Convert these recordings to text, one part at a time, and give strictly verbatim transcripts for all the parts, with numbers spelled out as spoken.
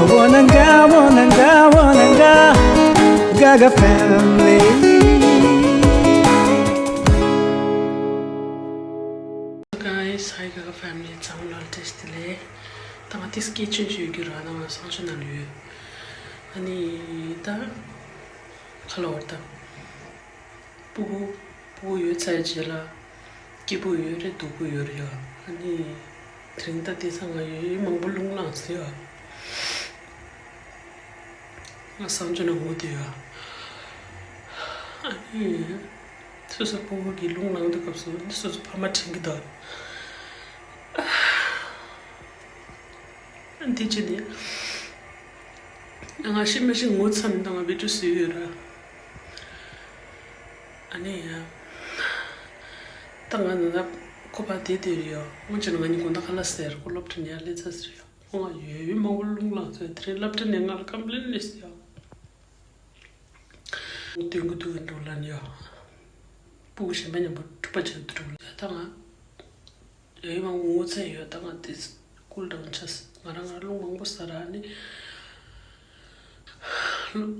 Wananga, wananga, wananga, Gaga family. Guys, hi Gaga family. ཚང་མ་ལ་བཀྲ་ཤིས་བདེ་ལེགས། ད་ང་ཏིས་སྐད་ཆེན་ཞུ་རྒྱུ་ར་ན་ང་སང་ཆུ་ནང་ཡོད། ཨ་ནི་ད་ཁ་ལོ་བར་ད། སྤུ་གུ་སྤུ་གུ་ཡོད་ཚར་རྗེས་ལ་སྐྱིད་པོ་ཡོད་རེད། སྡུག་པོ་ཡོད་རེད་ཡ། ཨ་ནི་དེ་རིང་ད་དེ་ཚང་ང་ཡོད་མང་པོ་རླུང་ལངས་སོང་ཡ། ང་སང་ཆུ་ནང་ངུ་དེ་ཡ། ཨ་ནི་སོ་སོ་སྤུ་གུ་གི་རླུང་ལངས་དུས་སྐབས་སུ་ཨ་ནི་སོ་སོ་ཕ་མ་དྲན་གི་འདུག་ཨ་ནི་དེ་ཅི་ནི་ང་ཤི་མ་ཤི་ངུ་ཚར་ནི་ད་ང་བི་ཌིའོ་བཟོས་ཡོད་ར། ཨ་ནི་ཡ། ད་ང་ནི་ན་ཁོ་པ་དེ་དེ་རེད་ཡ། སྔོན་ཆད་ང་གཉིས་དགོང་དག་ཁ་ལག་ཟས་ར། ཁོ་སློབ་གྲྭ་ནས་ཡར་སླེབས་ཚར་ཟེར་ཡ། ཁོ་ང་ཡོད་ཡོད་མང་པོ་རླུང་ལངས་ཚར། དེ་རིང་སློབ་གྲྭ་ནས་ང་ལ་ཀམ་པི་ལེན་སླེབས་ཟེར་ཡ། སྟོན་གི་འདུག་གི་འགྲོ་ལ་ནི་ཡ། སྤུ་གུ་གཞན་པ་མཉམ་པོ་སྤྲུག་པ་བྱེད་དུ་འགྲོ་ལ་ད་ང་། ཡོད་མང་པོ་ངུ་ཚར་ཡོད། ད་ང་དེ་སྐུལ་ཌའོན་བྱས། ང་རང་ང་རླུང་མང་པོ་ཟ་ར་ནི།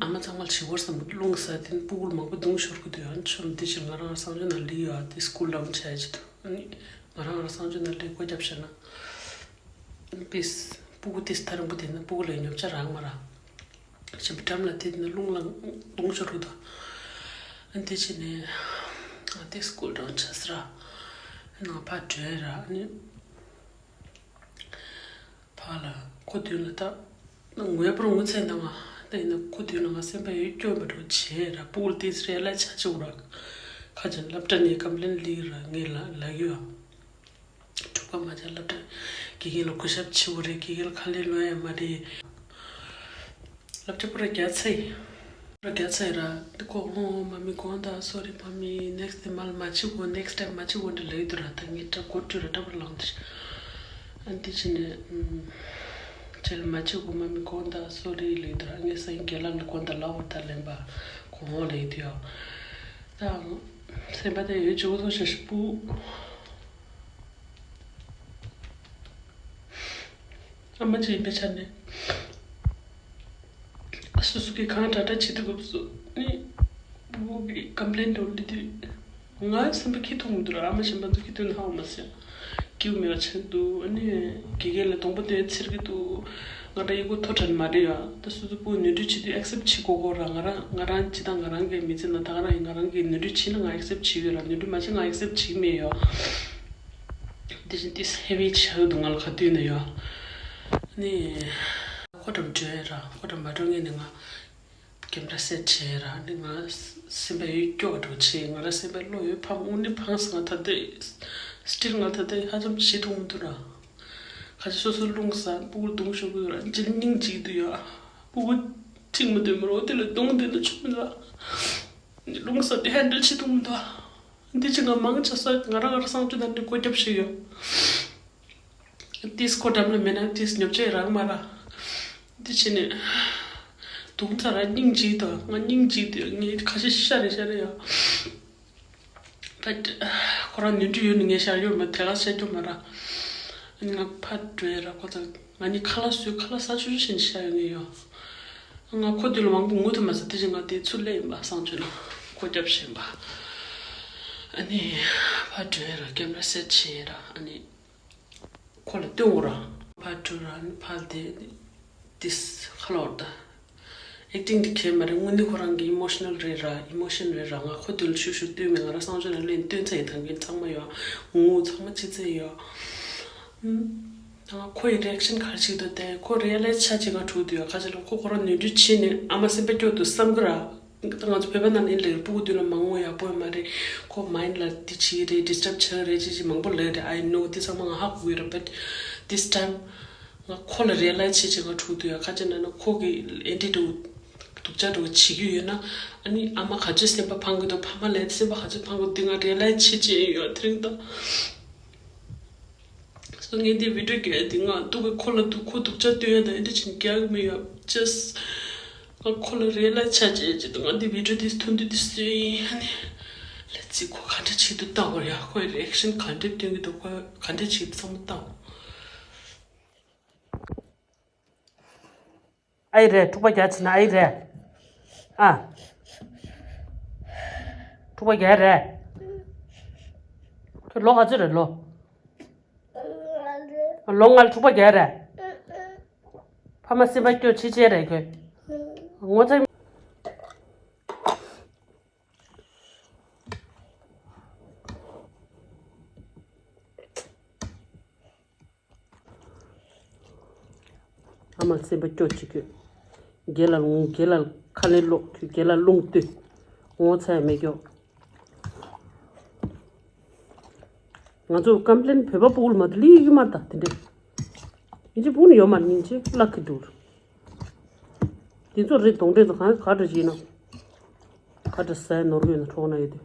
ཨ་མ་ཚང་མ་ལ་ཞི་བར་བསམ་རླུང་ཟ་དེ་ནི་སྤུ་གུ་མང་པོ་གདུང་ཤོར་གི་འདུག་ཡང་ཆོམ་དེ་བཞིན་ང་རང་ང་སང་ཆུ་ནང་སླེབས་ཡོད། དེ་སྐུལ་ཌའོན་བྱས་ཅི་འདུག་ཨ་ནི་ང་རང་ང་སང་ཆུ་ནང་སླེབས་སྒོ་རྒྱབ་བྱས་ན། པིས་སྤུ་གུ་དེ་ཐག་རིང་པོ་དེ་ན་སྤུ་གུ་ལ་ཉོབ་ཆ་རག་མ་རག་གཞན་པ་འགྲམ་ལ་དེ་ན་རླུང་ལ་གདུང་ཤོར་གི་འདུག་ཨ་ནི་དེ་བྱས་ནས་ང་དེ་སྐུལ་ཌའོན་བྱས་ར། ཨ་ནི་ང་ཕར་བྲོས་ར། ཨ་ནི་ཕར་ལ་ཁོ་མདུན་ལ་ད་ངུ་ཡ་པོར་ངུ་ཚད་འདང་ང་། ད་ཡིན་ན་ཁོ་མདུན་ལ་ང་སེམས་པ་ཡོད་སྐྱོ་བ་འགྲོ་བྱས་ར། སྤུ་གུ་ལ་དེ་རེ་ལ་ཆ་ཆེ་བོ་ར། ཁ་ཅན་སློབ་གྲྭ་ནས་ཀམ་པི་ལེན་སླེབས་ར་ངས་ལ་ལ་ཡོད། འཁྲུག་པ་མ་བྱ། སློབ་གྲྭ་དགེ་རྒན་ལ་གུས་ཞབས་ཆེ་བོ་རེད། དགེ་རྒན་ལ་ཁ་ལས་ལོན་ཡ་མ་རེད། སློབ་གྲྭ་པུ་ར་རྒྱ་ཚ་ཡི། པུ་ར་རྒྱ་ཚ་ཡི་ར། འདི་ཁོ་ཨོ་མ་མི་དགོངས་དག་སོ་རི་མ་མི་ནེག་སི་ཊེམ་མ་ལ་མ་བྱེད་གོ་ནེག་སི་ཊེམ་མ་བྱེད་གོ་འདྲ་ལབ་ཡོད་དུ་ར། ད་ངས་ཀྲ་གོ་ཀྲུ་ར་ཀྲ་པུ་ར་ལངས་དུ། ཨ་འདི་ཕྱི་ནས་ཨུམ། ཁྱེད་ལ་མ་བྱེད་གོ་མ་མི་དགོངས་དག་སོ་རི་ལབ་ཡོད་དུ་ར། ངས་སང་ཉིན་རྒན་ལགས་ལ་དགོངས་དག་ལབ་བར་ད་ལན་པ་གོ་ཧོ་ལབ་ཡོད་དུ་ཡ། ད་སེམས་པ་དེ་ཡོད་ཅོག་ཚོ་ཞེ་ཞེ་སྤུ། ཨ་མ་གཅིག་ཡིན་པའི་ཆ་ནས། སོ་སོ་གི་གང་དྲག་དྲག་བྱེད་དུས་སྐབས་སུ་ནི། སྤུ་གུ་གི་ཀམ་པི་ལེན་འགྲོ་ལི་དུས། ང་སེམས་པ་ཁྱི་ཐུག་མི་འདུག་ར། ཨ་མ་གཞན་པ་ཚོ་ཁྱི་ཐུག་ན་ཧ་མ་སེ། སྐྱིད་མེད་པ་ཆགས་འདུག་ཨ་ནི་དགེ་རྒན་ལ་གདོང་པ་སྟོན་འཚེར་གི་འདུག་ང་རང་ཡི་གོ་མཐོ་དྲགས་མ་རེད་ཡ། ད་སོ་སོ་སྤུ་གུ་ནོར་འཁྲུལ་བྱེད་དུས་ཨེག་སེབ་བྱེད་དགོས་གོ་ར། ང་རང་ང་རང་སྤྱི་དང་ང་རང་གི་མི་ཚེ་ནང་ད་ག་རང་ཡིན། ང་རང་གི་ནོར་འཁྲུལ་བྱེད་ན་ང་ཨེག་སེབ་བྱེད་ཀྱི་ཡོད་ར། ནོར་འཁྲུལ་མ་བྱེད་ང་ཨེག་སེབ་བྱེད་ཀྱི་མེད་ཡ། དེ་བཞིན་ཏིས་ཧེ་བི་ཆགས་འདུག་ང་ལ་ག་དུས་ནས་ཡོད། ནི། ཁོ་འགྲམ་བྲོས་ར། ཁོ་འགྲམ་མ་འགྲོ་ངེས་ནས་ང་། ཀེམ་ར་སེ་ཊི་བྱས་ར། ནི་ང་སེམས་པ་ཡོད་སྐྱོ་བ་འགྲོ་ཆེ། ང་ར་སེམས་པ་བློ་ཡོད་ཕམ། དངོས་གནས་ཕངས་སོང་། ང་ད་ལྟ་སི་ཊིལ་ང་ད་ལྟ་ཧ་ཅང་ཞེ་ཐུག་མི་འདུག་ར། ཁ་ཅིག་སོ་སོ་རླུང་ཟ་སྤུ་གུར་གདུང་ཤོར་གི་ཡོད་ར། ཅི་སྙིང་རྗེ་གི་འདུག་ཡ། སྤུ་གུ་ཁྲིད་མི་འདོད་མི་རོ་དེ་ལ་གདུང་དེ་ལ་ཆུ་མི་ལ། རླུང་ཟ་དེ་ཧེན་ཌལ་བྱེད་ཐུབ་མི་འདུག་འདི་ཅི་ང་མང་ཆེ་ས་ང་རང་ང་རང་སང་ཆུ་དང་འདི་སྒོ་རྒྱབ་ཤིག་ཡོད། ཏིས་ཁོ་འགྲམ་ལ་མེད་ན་ཏིས་ཉོབ་ཆེ་རང་མ་ར། འདི་ཕྱི་ནས་དུང་ཚ་ར་སྙིང་རྗེ་དང་ང་སྙིང་རྗེ་དེ་ངས་ཁ་ཤས་ཤ་རེ་ཤ་རེ་ཡ། ད་ཁོ་རང་ནོར་འཁྲུལ་ཡོད་ནི་ངས་ཤར་ཡོད་མ་དེ་ག་ཤ་རྒྱུ་མ་ར། ང་ཕར་འགྲོ་ཡ་ར། ཁོ་ཚ་ང་གཉིས་ཁ་ལག་བཟོས། ཁ་ལག་ཟ་ཆུ་ཆུ་བཞིན་ཤ་ཡོད་ངས་ཡོད། ང་ཁོ་དུས་ལ་མང་པོ་ངུ་ཐུབ་མ་ཟ། དེ་བཞིན་ང་དེ་ཚུར་སླེབས་ཡིན་པ་སང་ཆུ་ན་སྒོ་རྒྱབ་བཞིན་པ། ཨ་ནི་ཕར་འགྲོ་ཡ་ར་ཀེམ་ར་སེ་ཊི་བྱས་ཡ་ར། ཨ་ནི། ཁོ་ལ་སྟོན་འོ་ར། ཕར་འགྲོ་ར་ནི་ཕར་བསྡད་ནི། ཏིས་ཁ་ལོར་ད། ཨེག་ཊིང་འདི་གས་མ་རེད། དངོས་གནས་ཁོ་རང་གི་ཨི་མོ་ཤི་ནལ་རེད་ར། ཨི་མོ་ཤན་རེད་ར། ང་ཁོ་དུས་ལ་ཤུ་ཤུ་སྟོན་མེད། ང་ར་སང་ཆུ་ན་ལེན་སྟོན་ཚ་ཡི་ཐང་གིན་ཚང་མ་ཡོད། ངུ་ཚང་མ་ཅི་ཚ་ཡོད། ཨུམ། ད་ང་ཁོ་ཡི་རི་ཨེག་ཤན་ག་རེ་བྱེད་ཀྱི་འདུག་དེ་ཁོ་རི་ཡ་ལའི་ཛི་ཆགས་ཀྱི་ང་འཁྲུག་འདུག་ཡ། ཁ་ཅིག་ལ་ཁོ་ཁོ་རང་ནོར་འཁྲུལ་བྱས་ནས་ཨ་མ་སེམས་པ་སྐྱོ་འདུག་བསམ་གི་ར། ད་ང་ཚོ་བོད་པ་ནང་ནས་ལས་སྤུ་གུ་དུས་ལ་མ་ངུ་ཡག་པོ་ཡོད་མ་རེད། ཁོ་མའིན་ཌི་ལ་འདི་བྱེད་ཀྱི་རེད། ཌིས་ཊབ་བྱེད་ཀྱི་རེད། ཅི་ཅི་མང་པོ་ལབ་རེད། I know འདི་ཚང་མ་ང་ཧ་གོ་གི་རེད། But this time ང་ཁོ་ལ་རི་ཡ་ལའི་ཛི་བྱེད་ཅིག་ང་འཁྲུག་འདུག་ཡ། ཁ་ཅིག་ན་ན་ཁོ་གི་ཨེ་འདྲི་འདྲ་བོ་སྡུག་ཅག་འདྲ་བོ་བྱེད་ཀྱི་ཡོད་ན། ཨ་ནི་ཨ་མ་ག་ཚོད་སེམས་པ་ཕངས་ཀྱི་འདུག་ཕ་མ་ལ་སེམས་པ་ག་ཚོད་ཕངས་ཀྱི་འདུག་ང་རི་ཡ་ལའི་ཛི་བྱེད་ཅིག་ཡོད་དེ་རིང་ད། སོ་ངས་འདི་བི་ཌིའོ་རྒྱག་འདི་ང་སྡུག་གི་ཁོ་ལ་སྡུག་ཁོ་སྡུག་ཅག་སྟོན་ཡ་ད་ཨེ་འདྲ་བྱེད་རྒྱག་གི་མི་ཡོད། Just ང་ཁོ་ལ་རི་ཡ་ལའི་ཛི་བྱས་ཅི་འདུག་ང་འདི་བི་ཌིའོ་འདི་ཐུང་དུས་འདི་བཟོས་ཡིན། ཨ་ནི་ལེ་ཙི་ཁོ་ག་འདྲ་བྱེད་འདུག་ལྟ་བར་ཡ། ཁོའི་རི་ཨེག་ཤན་ག་འདྲ་སྟོན་གྱི་འདུག་ཁོ་ག་འདྲ་བྱེད་འདུག་ཚང་མ་ལྟ་བར། ཨ་ཡི་རེད། འཁྲུག་པ་རྒྱག་བྱེད་ན་ཨ་ཡི་རེད། ཨ། འཁྲུག་པ་རྒྱག་རེད། ཁྱོད་ལོ་ག་ཚོད་རེད་ལོ། ལོ་ལྔ་ལ་འཁྲུག་པ་རྒྱག་རེད། ཕ་མ་སེམས་པ་སྐྱོ་ཆེ་ཆེ་རེད་ཁྱོད། ངོ་ཚ། ཨ་མ་སེམས་པ་སྐྱོ་ཅིག་གི། རྒན་ལགས་ལུང་རྒན་ལགས་ཁ་ལན་སློག་ཁྱོད་རྒན་ལགས་རླུང་ལྟོས། ངོ་ཚ་ཡ་མེད་སྐྱོ། ང་ཚོ་ཀམ་པི་ལེན་བོད་པ་ཕྲུ་གུ་ལ་མ་གཏོགས་ལི་ཡི་མ་ད་དེ་འདྲས། ཡིན་གཅིག་ཕུག་ནི་ཡོད་མ་རེད། ཉིན་གཅིག་ལག་གི་འགྲུར། དེ་ཚོ་རེད་གདོང་འདྲས་ཚོ་གང་ག་འདྲ་ཞིག་ཡིན་ན། ག་འདྲ་ཟས་ནོར་གོས་ན་འཕྲོག་ན་ཡོད་དེ།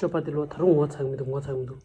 སྤྱོད་པ་དེ་ལོ་ད་རུང་ངོ་ཚ་གི་མི་འདུག་ངོ་ཚ་གི་མི་འདུག་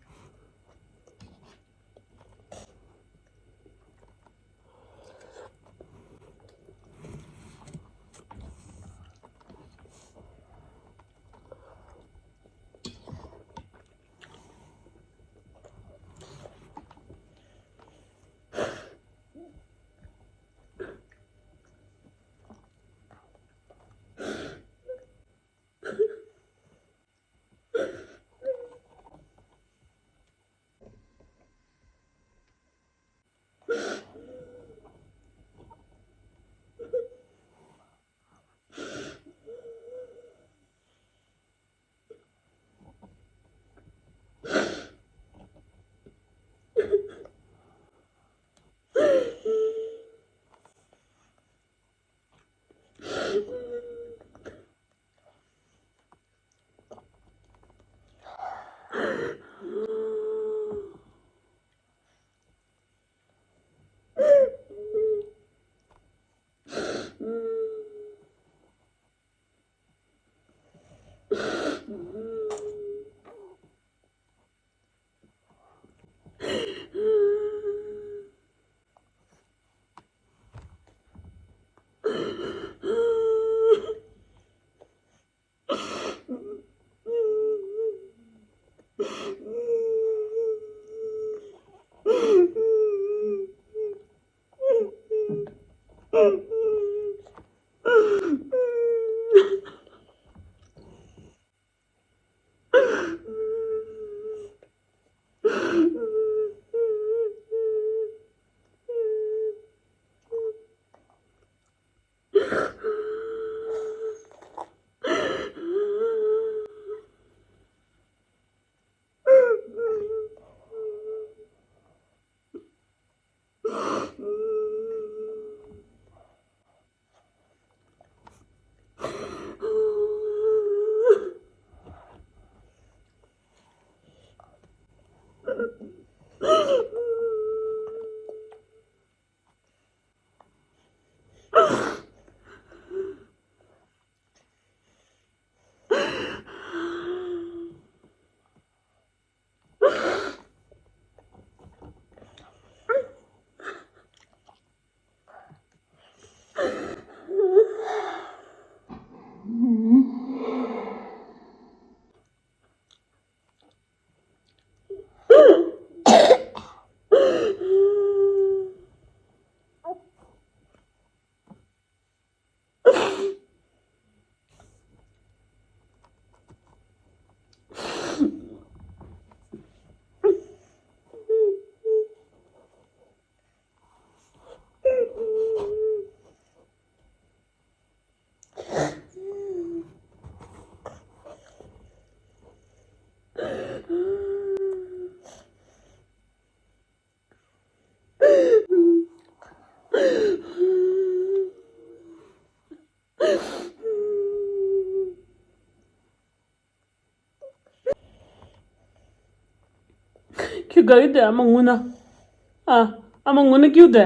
ཁྱོད་དགའ་གི་འདུག་ཨ་མ་ངུ་ན། ཨ། ཨ་མ་ངུ་ན་སྐྱིད་དེ།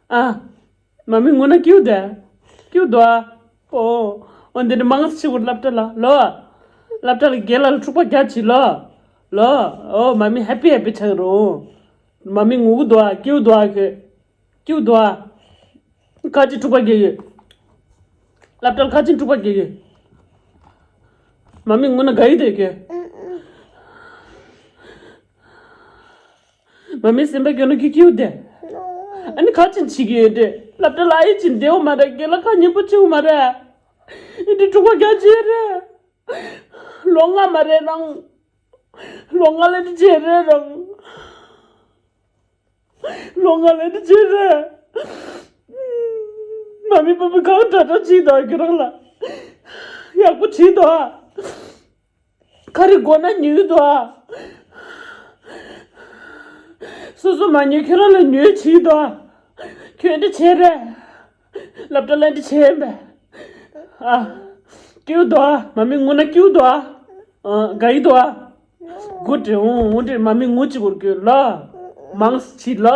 ཨ། མ་མི་ངུ་ན་སྐྱིད་དེ། སྐྱིད་དོ་ཨ། ཨོ། འོ་འདི་ནི་མང་ཚིག་གུར་སློབ་གྲྭ་ལ་ལོ། སློབ་གྲྭ་ལ་རྒན་ལགས་ལ་འཁྲུག་པ་རྒྱག་བྱིས་ལོ། ལོ། ཨོ་མ་མི་ཧེ་པི་ཧེ་པི་ཆགས་རུང་། མ་མི་ངུ་གི་འདུག་ཨ། སྐྱིད་དོ་ཨ་ཁྱོད། སྐྱིད་དོ་ཨ། ཁ་ཅིག་འཁྲུག་པ་རྒྱག་གི། སློབ་གྲྭ་ལ་ཁ་ཅིག་འཁྲུག་པ་རྒྱག་གི། མ་མི་ངུ་ན་དགའ་ཡི་དེ་གི། མ་མི་སེམས་པ་སྐྱོ་ན་ཁྱི་ཁྱིའུ་དེ། ཨ་ནི་ཁ་ཅིག་བྱེད་ཀྱི་ཡོད་དེ། སློབ་གྲྭ་ལ་ཨ་ཡེ་ཅིག་བདེ་བོ་མ་རེད། དགེ་ལ་ཁ་ཉན་པོ་བྱེད་མ་རེད། ཨེ་འདི་འཁྲུག་པ་རྒྱག་བྱེད་རེད། ལོ་ལྔ་མ་རེད་རང་། ལོ་ལྔ་ལ་འདི་བྱེད་རེད་རང་། ལོ་ལྔ་ལ་འདི་བྱེད་རེད། མ་མི་པ་པ་གང་དྲག་དྲག་བྱེད་དོ་ཁྱོད་རང་ལ། ཡག་པོ་བྱེད་དོ། ཁ་རི་མགོ་ན་ཉུལ་དོ། སོ་སོ་མ་ཉུལ་ཁྱོད་རང་ལ་ཉུལ་བྱེད་དོ། ཁྱོད་འདི་བྱེད་རེད། སློབ་གྲྭ་ལ་འདི་བྱེད་པས། ཨ། སྐྱིད་དོ། མ་མི་ངུ་ན་སྐྱིད་དོ། ཨ། དགའ་ཡི་དོ། ཨ། དགུ་དྲི་འོང་འོང་དྲི་མ་མི་ངུ་ཅི་གོར་གྱི་ལ། མང་སི་ལ།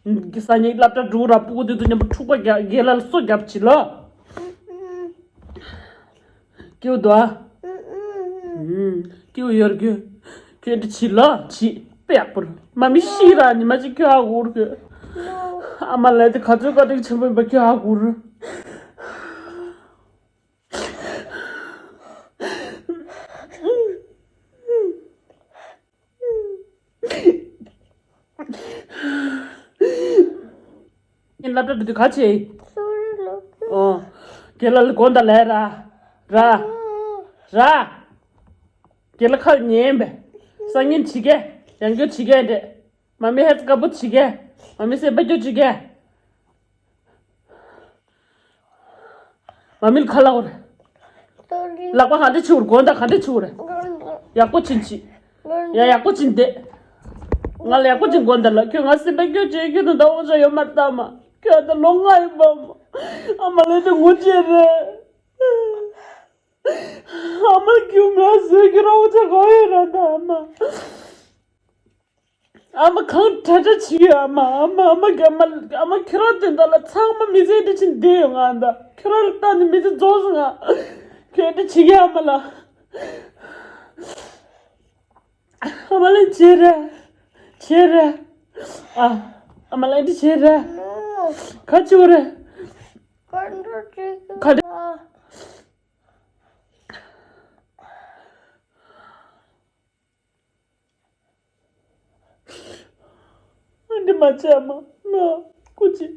སང་ཉིན་སློབ་གྲྭ་འགྲོ་ར་སྤུ་གུ་དེ་ཚོ་མཉམ་པོ་འཁྲུག་པ་རྒྱག་རྒན་ལགས་ལ་སོ་རྒྱབ་ཅི་ལ། སྐྱིད་དོ། ཨ། སྐྱིད་ཡོར་གྱི། ཁྱོད་འདི་ཅི་ལ་ཅི་དཔེ་ཡག་པོ་རེད། མ་མི་ཤི་ར་ཉི་མ་ཅིག་ཁྱོད་ཧ་གོ་ར་གྱི། ཨ་མ་ལས་དེ་ག་ཚོད་བཀའ་དྲིན་ཆེན་པོ་ཡིན་པ་ཁྱོད་ཧ་གོ་ར། ངས་སློབ་གྲྭ་འགྲོ་དུས་ག་བྱེད། ཨོ། རྒན་ལགས་ལ་དགོངས་དག་ལས་ར། ར། ར། རྒན་ལགས་ཁ་ཉན་པས། སང་ཉིན་བྱེད་ཀྱི། ཡང་བསྐྱར་བྱེད་ཀྱི་འདྲ། མ་མི་ཧེ་དཀར་པོ་བྱེད་ཀྱི། མ་མི་སེམས་པ་སྐྱོ་བྱེད་ཀྱི། མ་མི་ལ་ཁ་ལག་གོ་རེ། ལག་པ་ག་འདྲ་བྱེད་དགོས་རེད། གོ་ད་ག་འདྲ་བྱེད་དགོས་རེད། ཡག་པོ་ཕྱིན་ཕྱིན། ཡ་ཡག་པོ་ཕྱིན་བསྡད། ང་ལ་ཡག་པོ་ཕྱིན་དགོས་འདི་ལ་ཁྱོད་ང་སེམས་པ་སྐྱོ་བྱེད་ཁྱོད་དང་ཟླ་བ་ཆ་ཡོད་མ་རེད་ད་མ། ཁྱོད་ད་ལོ་ལྔ་ཡིན་པ་མ། ཨ་མ་ལས་དེ་ངུ་བྱེད་རེད། ཨ་མ་ཁྱོད་ང་ཟོས་ཁྱོད་ར་བ་ཆ་ག་ཡོད་ར་ད་ཨ་མ། ཨ་མ་གང་དྲག་དྲག་བྱེད་ཡོད་ཨ་མ། ཨ་མ་ཨ་མ་གི་ཨ་མ་ཨ་མ་ཁྱོད་རང་དེ་འདྲ་ལ་ཚང་མ་མི་ཚེ་འདི་ཕྱིན་བསྡད་ཡོད་ང་ད། ཁྱོད་རང་ལ་ལྟ་ནས་མི་ཚེ་རྫོགས་སོང་ང་། ཁྱོད་འདི་བྱེད་ཀྱི་ཨ་མ་ལ། ཨ་མ་ལ་བྱེད་རེད། བྱེད་རེད། ཨ། ཨ་མ་ལ་འདི་བྱེད་རེད། ག་བྱེད་རེད། ག་རེ། འདི་མ་བྱེད་ཨ་མ། ང་སྐུ་མཁྱེན།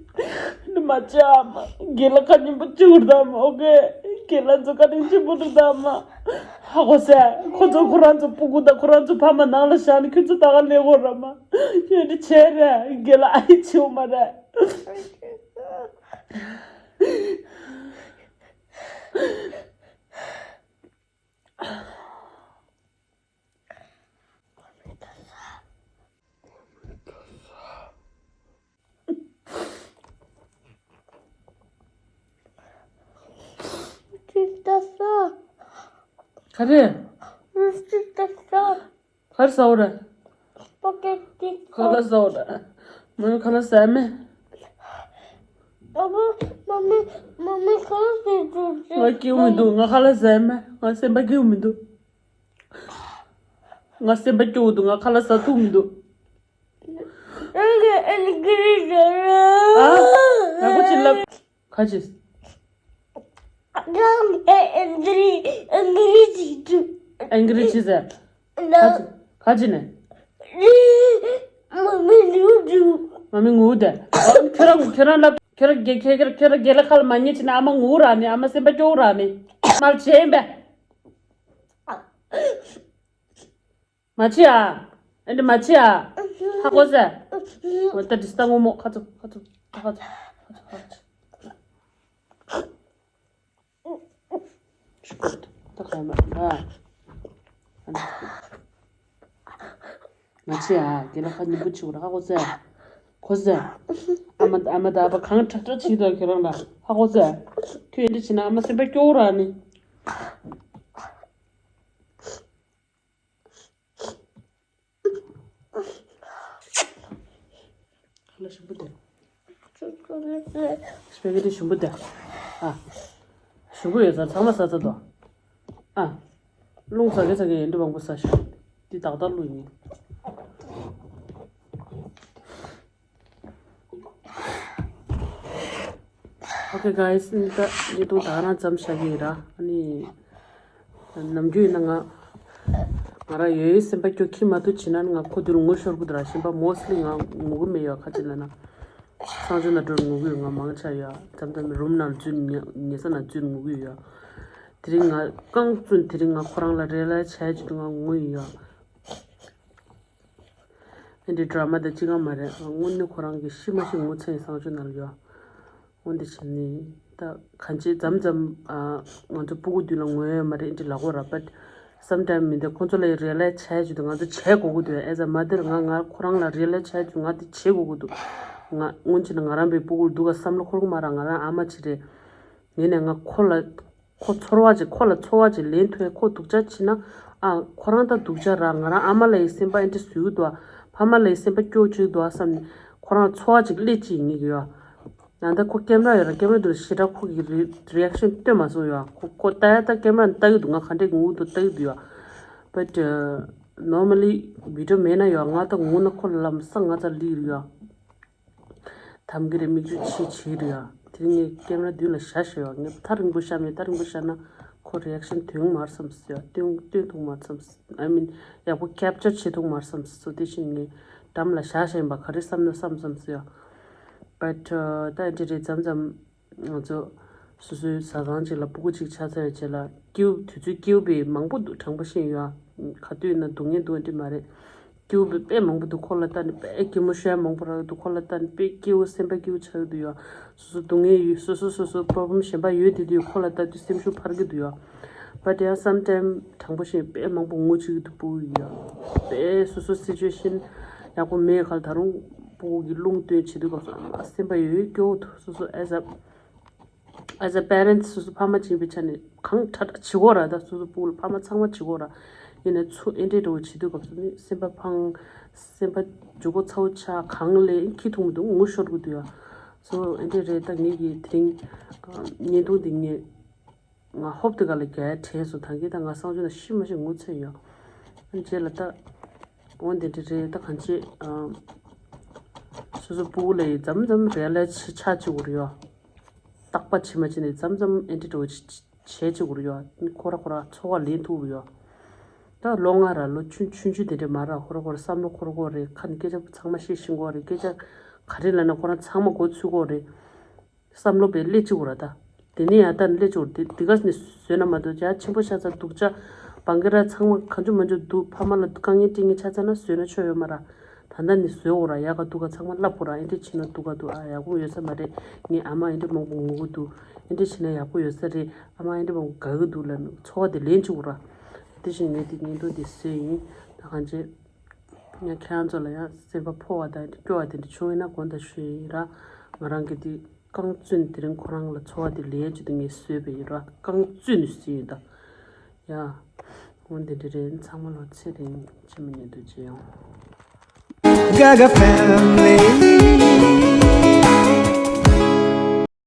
འདི་མ་བྱེད་ཨ་མ། རྒན་ལགས་ཁ་ཉན་པོ་བྱེད་དགོས་རེད་ཨ་མ། ཨོ་ཀེ། རྒན་ལགས་ཚོ་བཀའ་དྲིན་ཆེན་པོ་རེད་ཨ་མ། ཧ་གོ་སོང་། ཁོ་ཚོ་ཁོ་རང་ཚོ་སྤུ་གུ་དང་ཁོ་རང་ཚོ་ཕ་མ་ནང་ལ་བཞག་ནས་ཁྱོད་ཚོ་ད་ག་ལས་དགོས་རེད་ཨ་མ། ཁྱོད་འདི་བྱེད་རེད། རྒན་ལགས་ཨ་ཡེ་བྱེད་དགོས་མ་རེད། ག་རེ། ག་རེ་ཟ་འོ་ར། ཁ་ལག་ཟ་འོ་ར། མ་ཡོང་ཁ་ལག་ཟ་མེད། ང་སྐྱིད་པོ་མི་འདུག་ང་ཁ་ལག་ཟ་མེད། ང་སེམས་པ་སྐྱིད་པོ་མི་འདུག་ང་སེམས་པ་སྐྱོ་བོ་འདུག་ང་ཁ་ལག་ཟ་ཐུབ་མི་འདུག་ཨ། ཡག་པོ་ཅིག་ལབ། ག་ཅི། ཨེང་གི་རི་ཅི་ཟེར། ག་ཅི། ག་ཅི་ནས། མ་མི་ངུ་དེ། ཁྱོད་རང་ཁྱོད་རང་ལབ། ཁྱོད་རང་ཁྱོད་རང་ཁྱོད་རང་རྒན་ལགས་ཁ་ལ་མ་ཉན་བྱས་ན་ཨ་མ་ངུ་ར་ནི། ཨ་མ་སེམས་པ་སྐྱོ་ར་ནི། མ་བྱེད་པས། མ་བྱེད་ཨ། ཨེ་འདྲ་མ་བྱེད་ཨ། ཧ་གོ་སོང་། འོ་ད་དྲི་ས་ངོ་མོ་ཁ་ཚུགས་ཁ་ཚུགས་ཁ་ཚུགས་ཁ་ཚུགས་ཁ་ཚུགས། ད་ག་མ་ཨ། མ་བྱེད་ཨ། རྒན་ལགས་ཁ་ཉན་པོ་བྱེད་དགོས་རེད། ཧ་གོ་སོང་། གོ་སོང་། ཨ་མ་ཨ་མ་ད་བ་གང་དྲག་དྲག་བྱེད་དོ་ཁྱོད་རང་ལ། ཧ་གོ་སོང་། ཁྱོད་ཨེ་འདྲ་བྱེད་ན་ཨ་མ་སེམས་པ་སྐྱོ་ར་ནི། ཁ་ལག་ཞིམ་པོ་དེ། སྤེ་གི་དེ་ཞིམ་པོ་དེ། ཨ། ཞིམ་པོ་ཡོད་ཚར་ཚང་མ་ཟ་ཚར་དོ། ཨ། རླུང་ཟ་གི་ཟ་གི་ཡིན་འདྲ་མང་པོ་ཟ་ཤག་འདི་ཏག་ཏག་རླུང་ཡིན། Okay guys, ད་ཉིས་སྟོང་ད་རང་ཙམ་བཞག་གི་ཡིན་ར། ཨ་ནི་ནམ་རྒྱུན་ཡིན་ན་ང་ང་རང་ཡོད་ཡོད་སེམས་པ་སྐྱོ་ཁྱི་མ་ཐུག་བྱེད་ན་ང་ཁོ་དུ་ལ་ངུ་ཤོར་གི་འདུག་ར། གཞན་པ་mostly ང་ངུ་གི་མེད་ཡོད། ཁ་ཅིག་ལ་ན་གསང་སྤྱོད་ན་འགྲོ་ངུ་གི་ཡོད། ང་མང་ཆ་ཡོད། མཚམས་མཚམས་རུམ་ནང་འཛུལ་ཉལ་ཉལ་ས་ན་འཛུལ་ངུ་གི་ཡོད། དེ་རིང་ང་རྐང་བཙུན་དེ་རིང་ང་ཁོ་རང་ལ་རེ་ལ་བྱས་ཅི་འདུག་ང་ངུ་ཡི་ཡོད། ཨེ་འདྲའི་ཌ་ར་མ་དང་ཅི་གང་མ་རེད། དངོས་གནས་ཁོ་རང་གི་ཤི་མ་ཤི་ངོ་ཚ་ཡི་བཟང་སྤྱོད་ནང་ལ་ཡོད། འོན་ཏེ་བྱས་ནས་ད་གང་ཅི་མཚམས་མཚམས་ང་ཚོ་སྤུ་གུ་དུས་ལ་ངོ་ཡོད་མ་རེད་ཨེ་འདྲ་ལབ་དགོས་ར། But sometime མི་འདི་ཁོང་ཚོ་ལ་རེ་ལ་བྱས་ཅི་འདུག་ང་ཚོ་བྱས་དགོས་ཀྱི་འདུག As a mother ང་ང་ཁོ་རང་ལ་རེ་ལ་བྱས་ཅི་ང་འདི་བྱེད་དགོས་ཀྱི་འདུག་ང་སྔོན་ཆད་ན་ང་རང་པའི་སྤུ་གུར་སྡུག་ག་བསམ་བློ་འཁོར་གི་མ་ར། ང་རང་ཨ་མ་ཅིག་རེད། ངས་ནས་ང་ཁོ་ལ་ཁོ་ཚོར་བ་ཅིག་ཁོ་ལ་ཚོར་བ་ཅིག་ལེན་ཐུབ་ཡ། ཁོ་སྡུག་ཅག་བྱེད་ན་ཨ་ཁོ་རང་ད་སྡུག་ཅག་ར། ང་རང་ཨ་མ་ལ་ཡི་སེམས་པ་ཨེ་འདྲ་བཟོས་འདུག་ཨ། ཕ་མ་ལ་ཡི་སེམས་པ་སྐྱོ་བཅུག་འདུག་ཨ་བསམ་ནས་ཁོ་རང་ཚོར་བ་ཅིག་སླེབས་ཅིག་ངེས་ཀྱི་ཡོད། ད་ལྟ་ཁོ་ཀེམ་ར་ཡོད་ར། ཀེམ་ར་དུ་ཞེ་དྲག་ཁོ་གི་རི་རི་ཨེག་ཤན་སྟོན་མ་སོང་ཡོད། ཁོ་ཁོ་ལྟ་ཡ་ད་ཀེམ་ར་ལྟ་གི་འདུག་ང་ག་འདྲས་ངུ་འདུག་ལྟ་གི་འདུག་ཡོད། But normally བི་ཌི་ཡོ་མེད་ན་ཡོད། ང་ད་ངུ་ན་ཁོ་ལམ་སང་ང་ཚ་ལི་རི་ཡོད། དམ་གི་རེ་མིག་ཆུ་ཆི་ཆི་རི་ཡོད། དེ་ངས་ཀེམ་ར་མདུན་ལ་བཞག་ཤེས་ཡོད། ངས་ཐག་རིང་པོ་བཞག་མེད། ཐག་རིང་པོ་བཞག་ན་ཁོ་རི་ཨེག་ཤན་དོན་མར་བསམ་སོ་ཡོད། སྟོན་སྟོན་ཐུབ་མར་བསམ། I mean ཡག་པོ་ཀེབ་ཅར་བྱེད་ཐུབ་མར་བསམ་སོ། དེ་བཞིན་ངས་འགྲམ་ལ་བཞག་ཤེས་ཡིན་པ་ག་རེ་བསམ་ན་བསམ་བསམ་སོ་ཡོད། But ད་འདི་རེད། མཚམས་མཚམས་ང་ཚོ་སོ་སོའི་བཟའ་ཚང་ཅིག་ལ་སྤུ་གུ་ཅིག་ཆགས་ཚར་བའི་རྗེས་ལ་སྐྱིད་པོ་དུས་ཚོད་སྐྱིད་པོ་བས་མང་པོ་འདུག་དྲང་པོ་བཤད་ཡོད། ག་དུས་ཡིན་ན་སྡུག་བསྔལ་འདུག་འདི་མ་རེད། སྐྱིད་པོ་བས་དཔེ་མང་པོ་འདུག་ཁོ་ལ་ལྟ་ནས་དཔེ་སྐྱིད་མོ་ཤོད་ཡ་མང་པོ་རག་འདུག་ཁོ་ལ་ལྟ་ནས་དཔེ་སྐྱིད་པོ་སེམས་པ་སྐྱིད་པོ་ཆགས་འདུག་ཡོད། སོ་སོ་སྡུག་བསྔལ་ཡོད། སོ་སོ་སོ་སོ་པོ་རོ་བྷི་ལེམ་གཞན་པ་ཡོད་དེ་དུས་ཁོ་ལ་ལྟ་དུས་སེམས་ཤུགས་འཕར་གི་འདུག་ཡོད། But ཡང་སམ་ཊའིམ་དྲང་པོ་བཤད་དཔེ་མང་པོ་ངུ་ཅིག་འདུག་སྤུ་གུ་ཡོད། དཔེ་སོ་སོ་སི་ཅུ་ཨེ་ཤན་ཡག་པོ་མེད་ཁར་ད་རུང་སྤུ་གུ་གི་རླུང་བཏོན་བྱེད་དུས་སྐབས་སུ་ཨ་མ་སེམས་པ་ཡོད་སྐྱོ་བོ་འདུག་སོ་སོ་as a as a parents སོ་སོ་ཕ་མ་ཅིག་ཡིན་པའི་ཆ་ནས་གང་དྲག་དྲག་བྱེད་དགོས་ར། ད་སོ་སོ་སྤུ་གུ་ལ་ཕ་མ་ཚང་མ་བྱེད་དགོས་ར། ཡིན་ནའི་ཚུ་ཨེ་འདྲས་འདྲ་བོ་བྱེད་དུས་སྐབས་སུ་ནི་སེམས་པ་ཕངས། སེམས་པ་འཇུག་སྒོ་ཚ་བོ་ཆགས། གང་ལས་ཁྱི་འཐུང་མི་འདུག་ངུ་ཤོར་གི་འདུག་ཡ། སོ་ཨེ་འདྲས་རེད། ད་ངེད་ཀྱི་དེ་རིང་བརྙན་ཐུང་འདི་ངས་ང་ཧོབ་དེ་ག་ལ་རྒྱ་ཡ་དྲན་སོང་། ད་གིན་ད་ང་སང་ཆུ་ན་ཤི་མ་ཤི་ངུ་ཚ་ཡོད། རྗེས་ལ་ད་འོ་འདི་འདྲ་རེད། ད་གང་ཅི་སོ་སོ་སྤུ་གུ་ལ་ཡི་མཚམས་མཚམས་རེ་ལ་ཆ་ཆ་བཅུག་གི་རེད་ཡོད། རྟག་པ་ཕྱི་མ་ཕྱི་ནས་མཚམས་མཚམས་ཨེ་འདྲ་འདྲ་བོ་བྱེད་བཅུག་གི་རེད་ཡོད། ཁོ་ར་ཁོ་ར་ཚོར་བ་ལེན་ཐུབ་ཀྱི་ཡོད། ད་ལོ་ལྔ་ར་ལོ་ཆུང་ཆུང་ཆུང་དེ་འདྲ་མ་ར། ཁོ་ར་ཁོ་ར་བསམ་བློ་འཁོར་གོ་རེད། ཁ་ནས་སྐད་ཆ་ཚང་མ་བཤད་ཤེས་གོ་རེད། སྐད་ཆ་ག་རེ་ལབ་ན་ཁོ་རང་ཚང་མ་གོ་ཚུད་གོ་རེད། བསམ་བློ་བས་སླེབས་བཅུག་གོ་ར། ད་དེ་ནས་ཡང་ད་ནི་སླེབས་བཅུག་གོ་ར། དེ་དེ་ག་ནས་བཟོས་ན་མ་གཏོགས་ཇ་ཆེན་པོ་ཤ་ཚ་སྡུག་ཅག་བང་གི་ར་ཚང་མ་གང་བྱུང་མ་བྱུང་འདུག་ཕ་མ་ལ་དཀའ་ངལ་སྤྲད་མཁན་ཆ་ཚ་ན་བཟོས་ན་ཆོ་ཡོད་མ་ར། ད་ལྟ་ནི་བཟོས་འོ་ར། ཡག་ག་སྡུག་ག་ཚང་མ་ལབ་འོ་ར། ཨེ་འདྲ་བྱས་ན་སྡུག་ག་འདུག་ཨ་ཡག་པོ་ཡོད་ས་མ་རེད། ངའི་ཨ་མ་ཨེ་འདྲ་མང་པོ་ངུ་གི་འདུག་ཨེ་འདྲ་བྱས་ན་ཡག་པོ་ཡོད་ས་རེད། ཨ་མ་ཨེ་འདྲ་མང་པོ་དགའ་གི་འདུག་ལབ་ནས་ཚོར་བ་དེ་ལེན་བཅུག་འོ་ར། དེ་བཞིན་ངས་དེ་བརྙན་ཐུང་དེ་བཟོས་ཡིན། ད་གང་བྱས་ངས་ཁྱེད་རང་ཚོ་ལ་ཡང་སེམས་པ་ཕོ་བ་དང་སྐྱོ་བ་དེ་འདྲ་བྱུང་ཡིན་ན་དགོངས་དག་ཞུ་ཡིན་ར། ང་རང་གི་དེ་རྐང་བཙུན་དེ་རིང་ཁོ་རང་ལ་ཚོར་བ་དེ་ལེན་བཅུག་དེ་ངས་བཟོས་པ་ཡིན་ར། རྐང་བཙུན་ནས་བཟོས་ཡིན་ད། ཡ། འོ་འདི་འདྲ་རེད། ཚང་མ་ལོ་ཚེ་རིང་། ཅི་མི་ཉན་དུ་བྱེད་ཡོང་། Gaga family.